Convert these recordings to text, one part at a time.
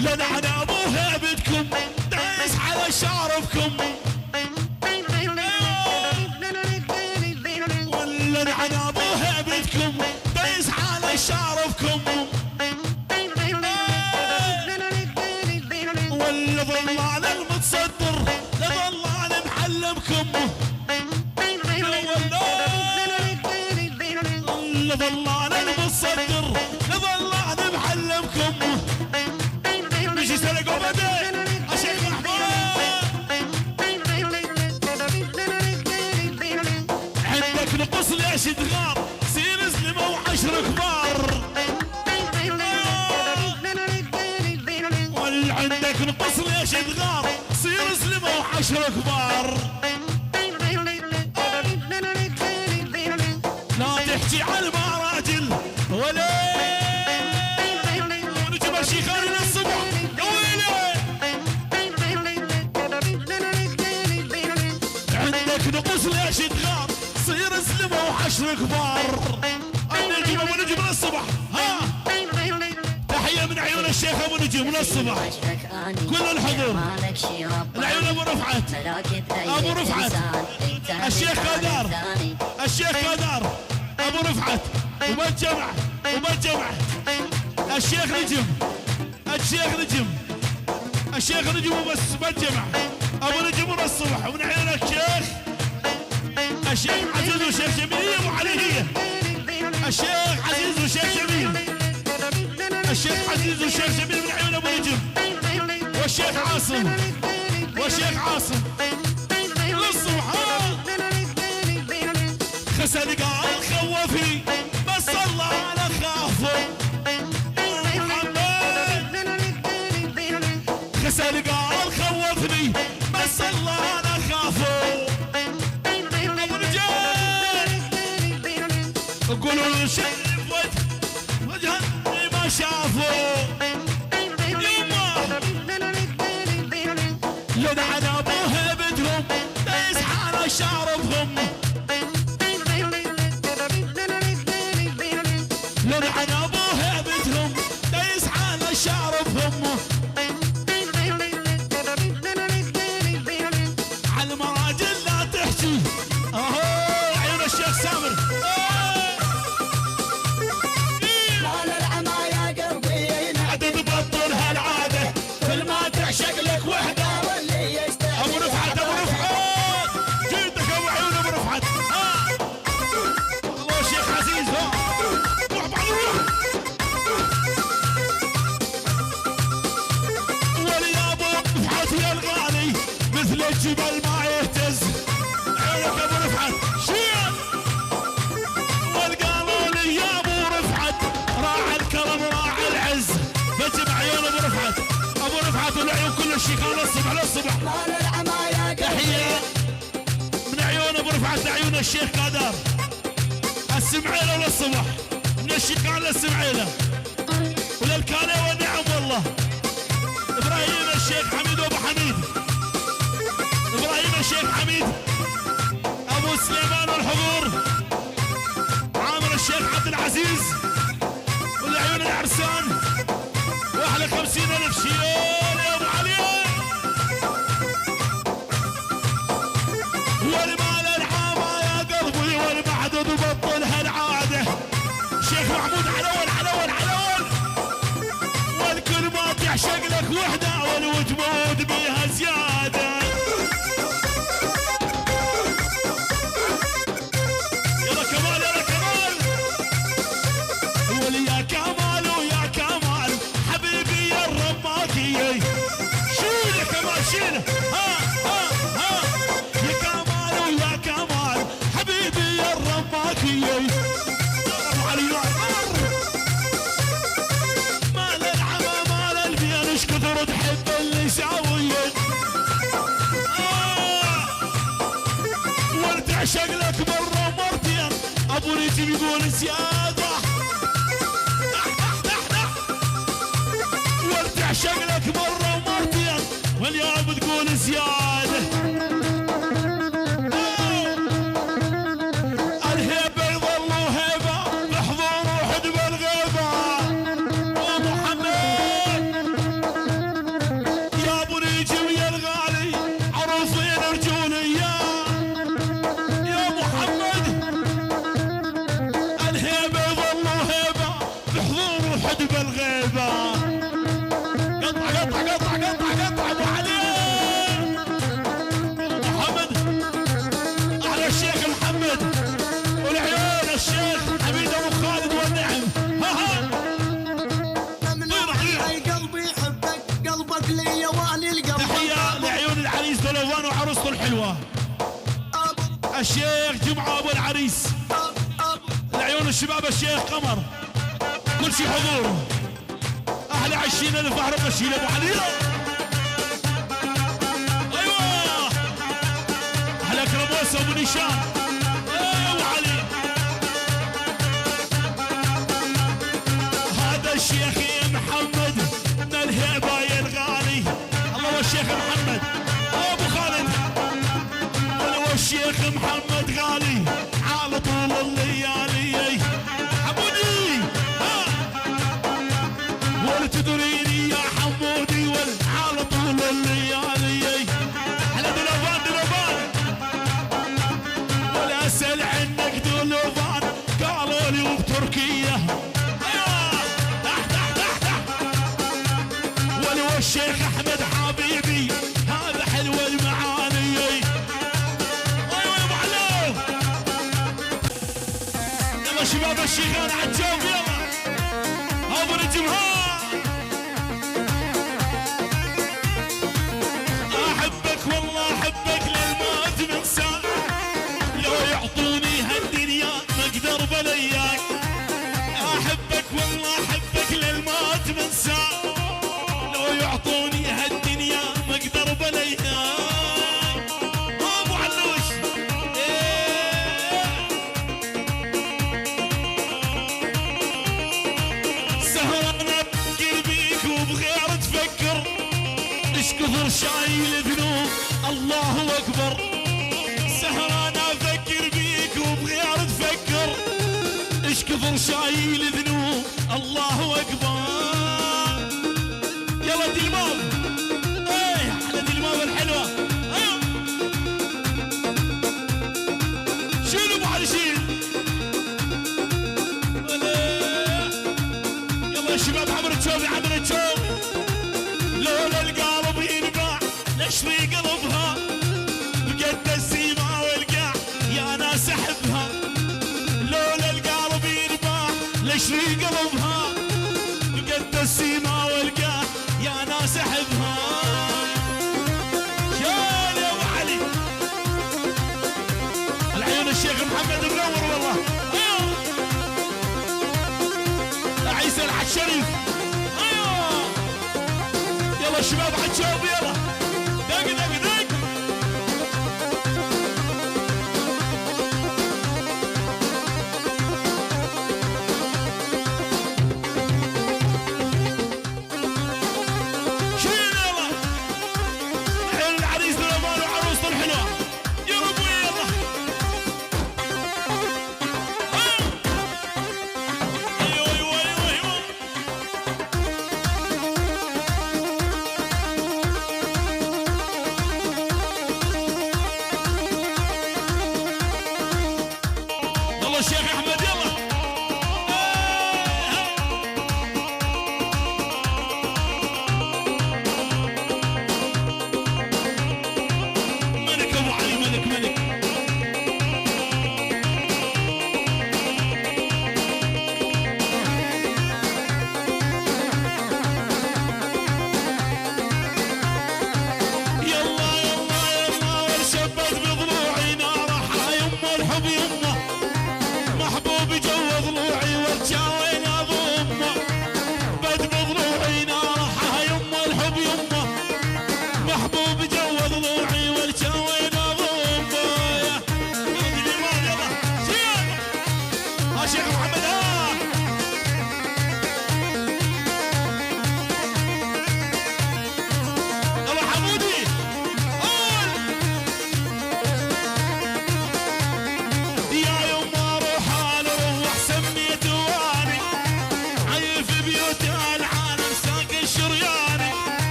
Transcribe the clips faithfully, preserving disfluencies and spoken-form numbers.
لنعن ابو هيبتكم، دايس على شاربكم. ولنعن ابو هيبتكم، دايس على شاربكم. ولا ظلال المتصدر، لا ظلال محلمكم. لا ظلال المتصدر، لا ظلال محلمكم. مشي سلك وبدأ. الشيخ محمود. عندك نقص ليش تغار؟ سير زلمة وعشر كبار. واللي عندك نقص ليش تغار؟ سير زلمة وعشر كبار. لا تحجي على المراجل ولا. ونجم الشيخان للصبح. يا ويلي. عندك نقص ليش تغار؟ صير زلمة وعشر كبار. ابو نجم، ابو نجم للصبح. ها. تحية من عيون الشيخ ابو نجم للصبح. كل الحضور. العيون ابو رفعت. ابو رفعت. الشيخ كادار. الشيخ كادار. ابو رفعت. وما الجمع. وما الجمع. الشيخ نجم. الشيخ نجم. الشيخ نجم وبس، ما الجمع. ابو نجم من الصبح، ومن عيونك شيخ. الشيخ عزيز والشيخ جميل، يا ابو علي هي. الشيخ عزيز والشيخ جميل. الشيخ عزيز والشيخ جميل من عيون ابو نجم. والشيخ عاصم. والشيخ عاصم. للصبح، ها. خسر قال خوفي، بس الله لا خافه. محمد. خسر قال خوفني، بس الله لا خافه. ابو نجيب. قولوا له شايف وجه، وجه اللي ما شافه. يما. لنعن ابو هيبتهم، دايس على شاربهم. لنعن ابو هيبتهم، دايس على شاربهم. عالمراجل لا تحجي. اهو، عيون الشيخ سامر. لا، لا، العمى يا قلبي، عدد بطل هالعادة. كل ما تعشق لك وحدة واللي يستحي ابو رفعت، ابو رفعت. جيتك ابو عيون ابو رفعت. ها. والله شيخ عزيز، ها. روح بعد، روح. ولي ابو رفعت يا الغالي، مثل الجبل ما يهتز. عيونك ابو رفعت. شيل. والقالوا لي يا ابو رفعت، راعى الكرم راعى العز. بجمع عيون ابو رفعت. ابو رفعت والعيون كل الشيخان للصبح، للصبح. مال العمى يا قلبي. تحية من عيون ابو رفعت لعيون الشيخ كادار. السمعيلة للصبح. من الشيخان للسمعيلة. وللكاليوة نعم والله. إبراهيم الشيخ حميد وأبو حميد. إبراهيم الشيخ حميد. أبو سليمان والحضور. عامر الشيخ عبد العزيز. ولعيون العرسان. وأحلى خمسين ألف شيول يا أبو علي. والمال العامة يا قلبي، والمحدود بطل هالعادة. شيخ محمود علول، علول، علول. والكل ما تعشق لك وحدة، والوجود بيها زيادة. يلا كمال، يلا كمال. قول يا كمال ويا كمال، حبيبي يا الرماكي. شيل يا كمال، شيل. ها، ها، ها. يا كمال ويا كمال، حبيبي يا الرماكي. يا أبو علي يا عمر. مال العمى، مال البيان، ايش كثر تحب النساوية. آه. وارتعش اقلك مرة ومرتين، ابو ريتي بيقول زيادة. وارتعش اقلك مرة ومرتين، واليوم تقول زيادة. الهيبة يظل وهيبة، بحضور وحد بالغيبة. ومحمد. قطع، قطع، قطع، قطع، قطع، ابو علي. محمد. احلى الشيخ محمد. والعيون الشيخ حميد ابو خالد والنعم. ها ها. طير عليه. هاي قلبي يحبك، قلبك ليا والي القلب. تحية لعيون العريس دولوفان وعروسته الحلوة. الشيخ جمعة أبو العريس. لعيون الشباب الشيخ قمر. كل شي حضور. أحلى عشرين ألف أحرق الشيلة أبو علي. أيوة. أحلى كرموسة أبو نيشان. أيوة أبو علي. هذا الشيخ يا محمد، من الهيبة يا الغالي. الله والشيخ محمد. أبو خالد. ولو الشيخ محمد غالي، على طول الليالي. حمودي، ها. ولا تدريني يا حمودي، ولا على طول الليالي. هلا دلوفان، دلوفان. ولا أسأل عنك دلوفان، قالوا لي وبتركيا. آه، تحت، تحت، تحت، تحت. ولو الشيخ أحمد حبيبي، هذا حلو المعاني. أيوة يا أبو علو. يلا شباب الشيخان عالجوف، يلا. أبو نجم، ها. أحبك والله أحبك للموت من ساعة، لو يعطوني هالدنيا ما اقدر بلا اياك. احبك والله احبك للموت من ساعة، لو يعطوني هالدنيا ما اقدر بلا اياك. ابو علوش. إيه. سهران افكر بيك وبغير تفكر، ايش كثر شايل ذنوب، الله اكبر. سهران افكر بيك وبغير تفكر، ايش كثر شايل ذنوب، الله اكبر. يلا دلموب، ايه احلى دلموب الحلوه. ايوه. شنو ابو علي شيل؟ يلا يا شباب، عمرو تشوفي، عمرو تشوفي. لولا القلب ينباع، نشري قلبها. بقد السيما والقاع، يا ناس احبها. لولا القلب ينباع، نشري قلبها. بقد السيما والقاع، يا ناس احبها. شال يا ابو علي. العيون الشيخ محمد منور والله. عيسى الحاج شريف. يلا شباب عجوب يلا. دق دق دق. شيل يلا. عيل العريس للأمان وعروسته الحلوة. يا ربي يلا. ها. أيوة، أيوة، أيوة، أيوة.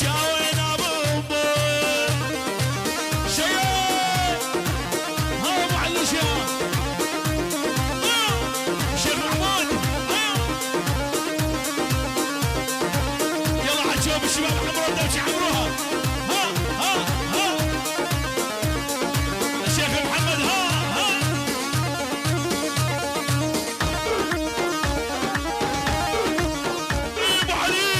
جاوينا بأمه. شيء. ها أبو علي شيء. آه. شيخ محمود. آه. يلا عجوب الشباب عمرو، دوش عمروها. ها، ها، ها. الشيخ محمد، ها، ها. ابو علي.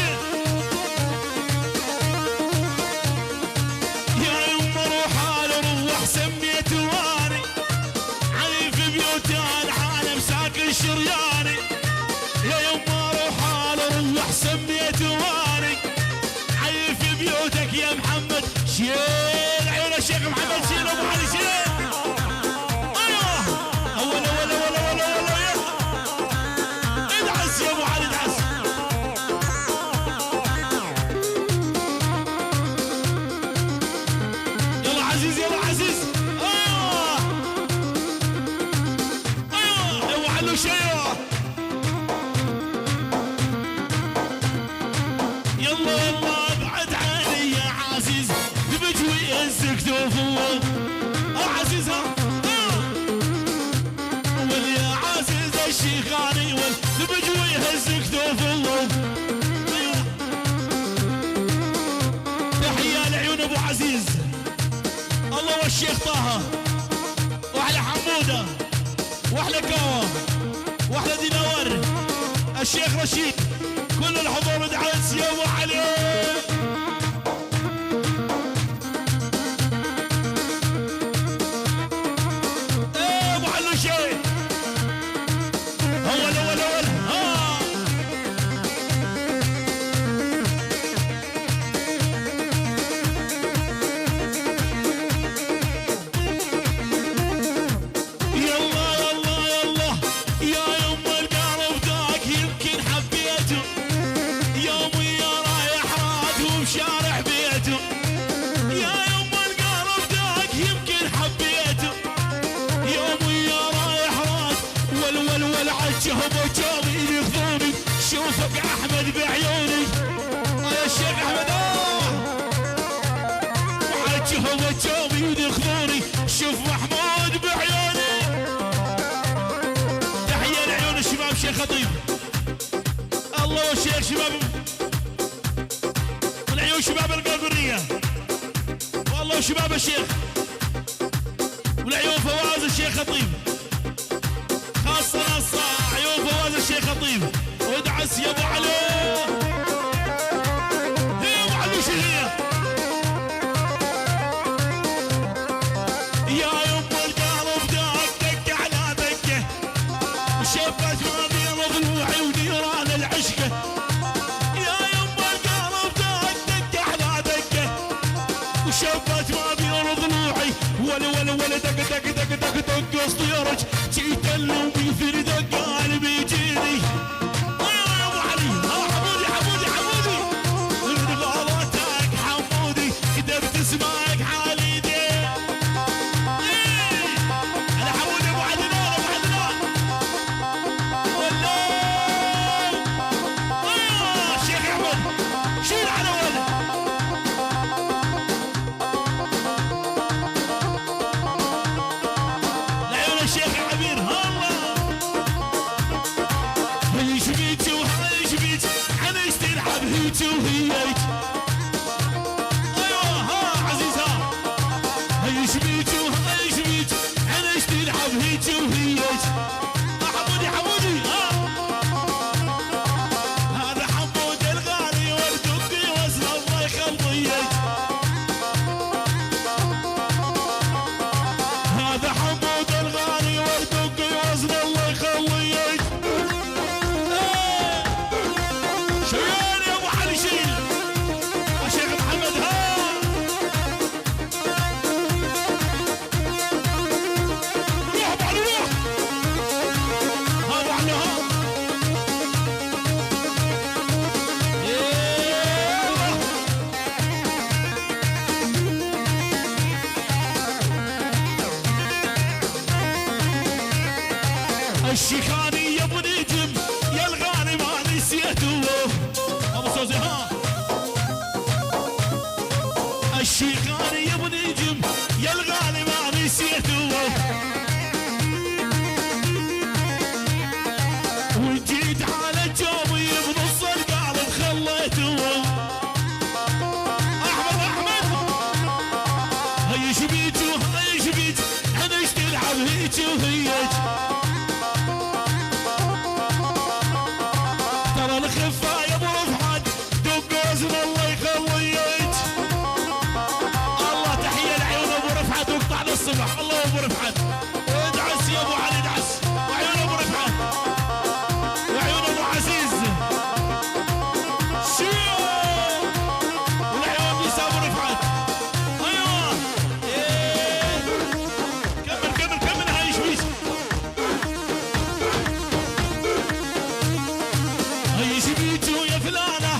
يا يما روح على روح سميت واني. عايف بيوتي على حالة مساكن شرياني. يا يما روح على روح سميت واني. عايف بيوتك يا محمد. شيل عيون الشيخ محمد، شيل ابو علي، شيل. ايوه. اول، اول، اول، اول، اول، اول، يلا. ادعس يا ابو علي، ادعس. يلا عزيز، يلا عزيز. آه. آه. يا ابو علي، شيل. يلا والله ابعد عني يا عزيز، تبجوي هزك دوفو. اه عزيز، ها. آه. ول يا عزيز الشيخاني، ول تبجوي هزك دوفو. تحية لعيون ابو عزيز. الله والشيخ طه. واحلى حمودة. واحلى كاوة، واحلى دينار، الشيخ رشيد، كل الحضور ادعس يا ابو علي. ايه ابو علي شيء. اول، اول، اول، ها. يلا، يلا، يلا، يا يما القلب داك يمكن حبيته. يومي يا رايح راد وبشارع بيته. يا يما القلب داك يمكن حبيته. يومي يا رايح راد. ول، ول، ول، عالجهبة جابي اللي يخضوني. شوفك أحمد بعيوني. آه يا شيخ أحمد، آه. وعالجهبة جابي اللي يخضوني. شوف محمود بعيوني. تحية لعيون الشباب شيخ خطيب. الله والشيخ شباب. من عيون شباب القلب الرية. والله وشباب الشيخ. ولعيون فواز الشيخ خطيب. خاصة نصة عيون فواز الشيخ خطيب. وادعس يا ابو علي. يا ابو علي شهية. يا يما القلب دق دق على دقه. وشبت ما بين ضلوعي ونيران العشقه. يا يما القلب دق دق على دقه. وشبت ما بين ضلوعي. ول ول ول دق دق دق دق دق اسطيرك. جيت اللوم يثير دق قلبي يجيني. ايوه يا ابو علي، ها حمودي، حمودي، حمودي. من غلطك حمودي، كتبت اسمك على ايدي. ايه. على حمودي ابو عدنان، ابو عدنان. والله. ايوه، شيخ احمد. شيل على ولد. لعيون الشيخ عبير، هلا. هيش بيك وهيش بيك، عن ايش تلعب هيك وهيك. ايوه، ها، عزيز، ها. هيش بيك وهيش بيك، عن ايش تلعب هيك وهيك. حمودي، حمودي، ها. هذا حمود الغالي والدقي وزن الله يخليك. هذا حمود الغالي والدقي وزن الله يخليك. إيه. شيال يا ابو علي شيل. يا شيخ محمد ها. روح بعد روح. ها بعد ها. يلا. الشيخاني يا ابو نجم، يا الغالي ما نسيته. ابو سوزي ها. احمد، احمد. هاي شبيك وهاي شبيك، انا ايش تلعب هيك وهيك؟ ترى الخفة يا ابو رفعت، دق وزن الله يخليك. الله، تحية لعيون ابو رفعت، وقطعنا الصبح. الله ابو رفعت. ادعس يا ابو علي، ادعس. وعيون ابو رفعت. وعيون ابو عزيز. شو؟ والعيون بيس ابو رفعت. ايوه. إيه. كمل، كمل، كمل، هاي شويش. هاي شبيك ويا فلانة،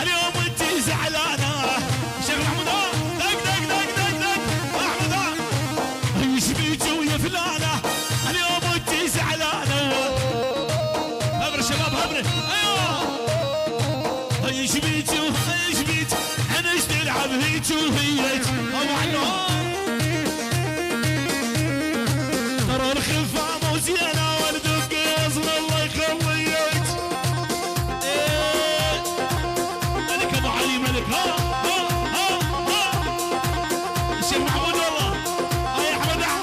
اليوم انتي زعلانة. شيخ محمود، ها؟ دق، دق، دق، دق، دق. احمد، ها؟ هاي شبيك ويا فلانة، اليوم انتي زعلانة. هبر شباب، هبر. ايوه. هاي شبيك وهاي شبيك، انا ايش تلعب هيك وهيك؟ ابو علي، ها؟ ترى الخفة مو زينة، والدق يوصل الله يخليك. إيه. ملك ابو علي، ملك. ها، ها، ها، ها. الشيخ محمود والله. هاي احمد، ها.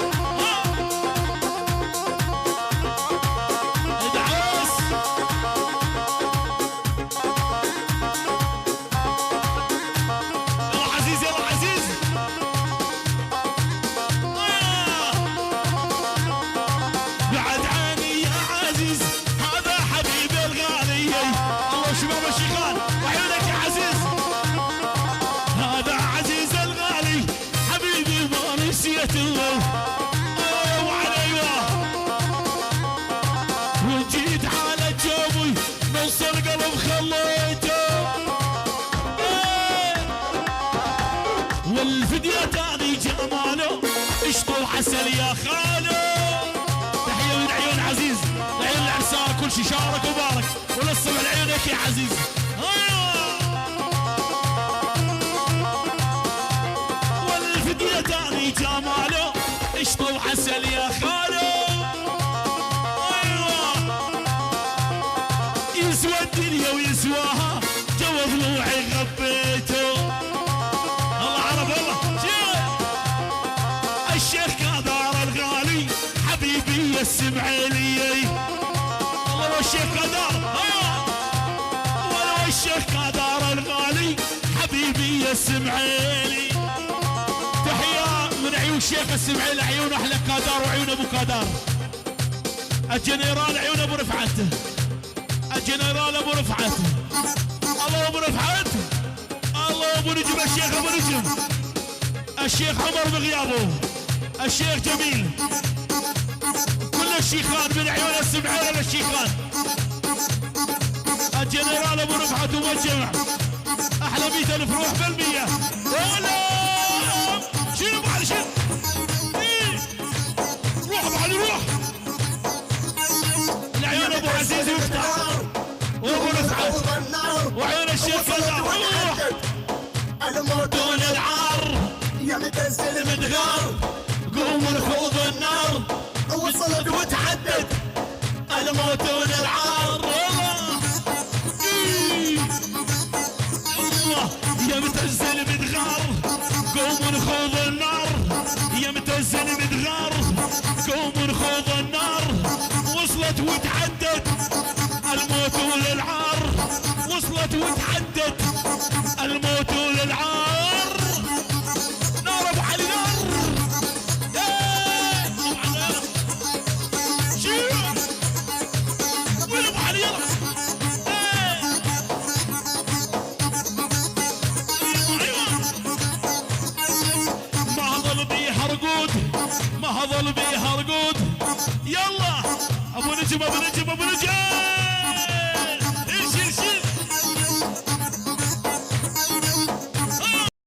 ادعس. يلا عزيز، يلا عزيز. آه. بعد عني يا عزيز، هذا حبيبي الغالي. الله شباب الشيخان، وعيونك يا عزيز. هذا عزيز الغالي، حبيبي ما نسيته. آه، وعلي، أيوة. وجيت على جوي، نص القلب خليته. إيه. والفدية تاني جماله، قشطة وعسل يا خاله. تحية من عيون عزيز، عيون العرسان، كل شي شارك وبارك. وللصبح لعيونك يا عزيز. ها. والفدية تاني جماله، قشطة وعسل يا خاله. ايوه. يسوى الدنيا ويسواها، جو ضلوعي غبيته. الله عرب والله. شيل. الشيخ كادار الغالي، حبيبي يا السمعيلي. الله والشيخ كادار. ايوه. والله والشيخ كادار الغالي، حبيبي يا السمعيلي. تحية من عيون الشيخ السمعيلي، عيون احلى كادار وعيون ابو كادار. الجنرال عيون ابو رفعت. الجنرال ابو رفعت. الله ابو رفعت. الله ابو نجم، الشيخ ابو نجم. الشيخ عمر بغيابه. الشيخ جميل. كل الشيخان من عيون السمعيلة للشيخان. الجنرال ابو رفعت ومجمع. احلى مية الف روح بالمية. ولا شنو بعد شنو؟ إيه. روح بعد، روح. العيون ابو عزيز يفتح. وابو رفعت. وعيون الشيخ كذا. روح. الموت والعار. يا متزل متغار. قوم نخوض النار. وصلت وتعدت. الموت والعار. إيه. يا متزل متغار، قوم نخوض النار. يا متزل متغار، قوم نخوض النار. وصلت وتعدت الموت والعار. وصلت وتعدت الموت والعار. نار ابو علي، نار. إيه، ابو علي، نار. شيل. وين ابو علي، يلا. إيه. ما ظل بيها رقود، ما ظل بيها رقود. يلا. ابو نجم، ابو نجم، ابو نجم.